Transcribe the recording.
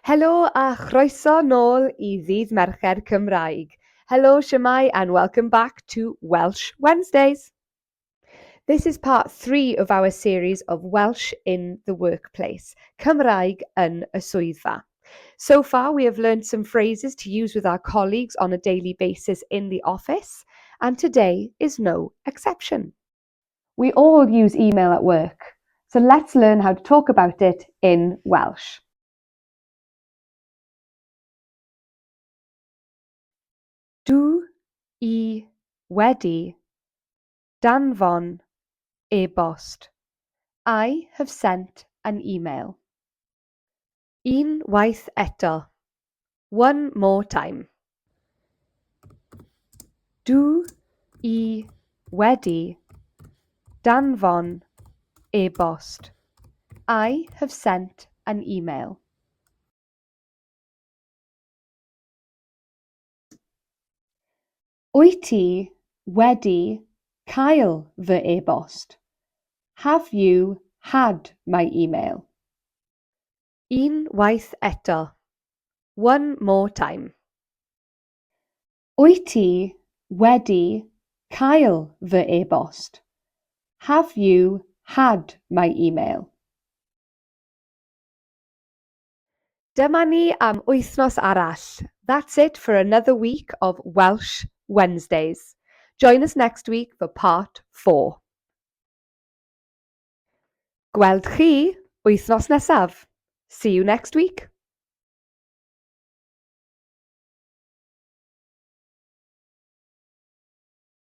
Helo a chroeso nôl i Ddydd Mercher Cymraeg. Helo, shwmae and welcome back to Welsh Wednesdays. This is part 3 of our series of Welsh in the Workplace, Cymraeg yn y swyddfa. So far we have learned some phrases to use with our colleagues on a daily basis in the office, and today is no exception. We all use email at work, so let's learn how to talk about it in Welsh. Dw i wedi danfon e-bost. I have sent an email. Un waith eto. One more time. Dw i wedi danfon e-bost. I have sent an email. Wyt ti wedi cael fy e-bost? Have you had my email? Un waith eto. One more time. Wyt ti wedi cael fy e-bost? Have you had my email? Dyma ni am wythnos arall. That's it for another week of Welsh Wednesdays. Join us next week for part 4. Gweld chi wythnos nesaf. See you next week.